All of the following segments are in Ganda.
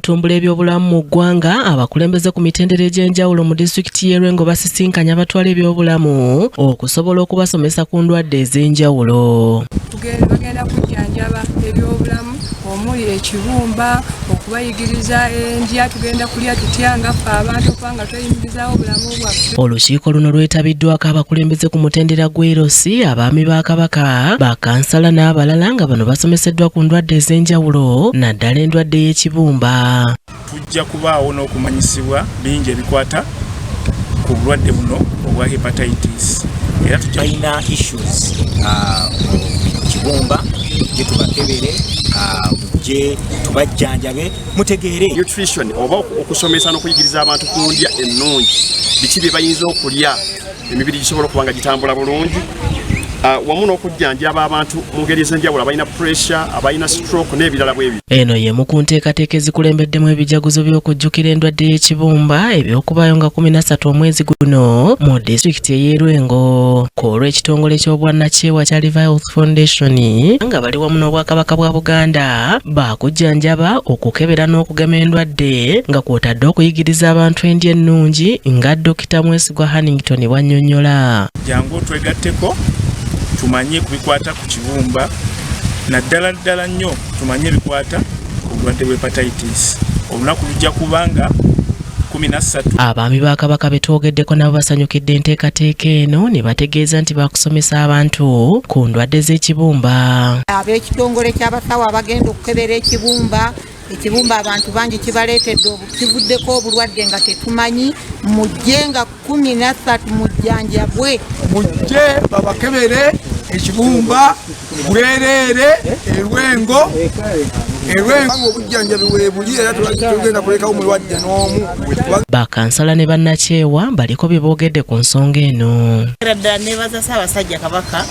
Okutumbula ebyobulamu mu ggwanga, abakulembeze ku mitendera egy'enjawulo mu disitulikiti y'e Lwengo basisinkanye abatwala ebyobulamu okusobola okubasomesa ku ndwadde ez'enjawulo. Bagenda kujjanjaba ebyobulamu omuli ekibumba, okubayigiriza endya, tugenda kulya tutya nga ffe abantu okubanga tweyimirizaawo obulamu bwaffe. Olukiiko luno lwetabiddwako abakulembeze ku mutendera gw'erosi, abaami ba Kabaka, bakansala n'abalala nga bano basomeseddwa ku ndwadde ez'enjawulo naddala endwadde y'ekibumba. Tujja kubaawo n'okumanyisibwa bingi ebikwata ku bulwadde buno obwa hepatitis era tujja Balina issues mu kibumba, gye tubakebere, mujje tubajjanjabe, mutegeere. Nutrition oba okusomesa n'okuyigiriza abantu ku ndya ennungi, biki bye bayinza okulya emibiri gisobola okuba nga gitambula bulungi, wamu n'okujjanjaba abantu mu ngeri ez'enjawulo abalina pressure, abalina stroke n'ebirala bwebyo. Eno y'emu ku nteekateeka ezikulembeddemu ebijaguzo by'okujjukira endwadde y'ekibumba eby'okubaayo nga 13 omwezi guno mu disitulikiti ey'e Lwengo. Ku olw'ekitongole ky'obwannakyewa kya Liver Health Foundation nga bali wamu n'Obwakabaka bwa Buganda baakujjanjaba, okukebera n'okugema endwadde nga kw'otadde okuyigiriza abantu endya ennungi nga Dokita Mwesigwa Hannington bw'annyonnyola. Jangu otwegatteko tumanye ku bikwata ku kibumba, naddala ddala nnyo tumanye ebikwata ku bulwadde bwa hepatitis. Olunaku lujja kuba nga 13. Abaami ba Kabaka be twogeddeko nabo basanyukidde enteekateeka eno ne bategeeza nti baakusomesa abantu ku ndwadde z'ekibumba. Ab'ekitongole ky'abasawo abagenda okukebera ekibumba, ekibumba abantu bangi kibaleetedde, kivuddeko obulwadde nga tetumanyi. Mujje nga 13 mujjanjabwe. Mujje babakebere ekibumba bwereere Erwengo, Erwengo obujjanjabi weebuli era tugenda kulekawo mulwadde n'omu. Bakansala ne bannakyewa baliko bye boogedde ku nsonga eno. Era ddala nebaza Ssaabasajja Kabaka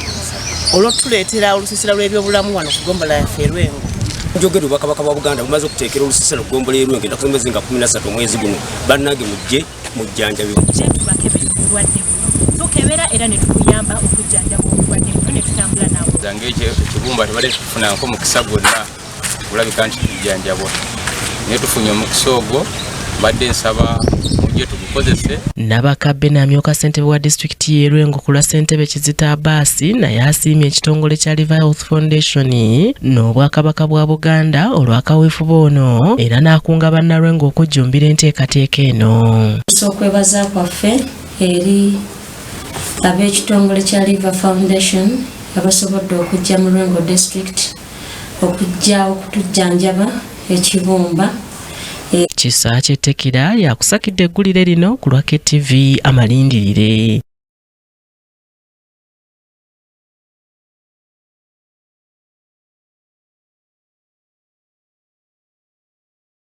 olw'okutuleetera olusiisira lw'ebyobulamu wano ku ggombolola yaffe Erwengo. Njogera Obwakabaka bwa Buganda bumaze okuteekera olusiisira ku ggombolola Erwengo ennaku z'omwezi nga 13 omwezi guno. Bannange, mujje mujjanjabi. Mujje tubakebere obulwadde buno, tukebera era ne tukuyamba okujjanjaba obulwadde buno ne tutambula naawe. Zange ekibumba tebadde tufunanko mukisa gwonna kulabika nti tujjanjabwa, naye tufunye omukisa ogwo. Mbadde nsaba mujje tugukozese. Nabakabbe n'amyuka ssentebe wa disitulikiti y'e Lwengo ku lwa ssentebe Kizito Abaasi naye asiimye ekitongole kya Liver Health Foundation n'Obwakabaka bwa Buganda olw'akaweefube ono era n'akunga bannalwengo okujjumbira enteekateeka eno. Okwebaza kwaffe eri ab'ekitongole kya Liver Foundation abasobodde okujja mu Lwengo District okujja okutujjanjaba ekibumba. Kisa kyettekira yakusakidde eggulire lino ku lwa KTV Amalindirire.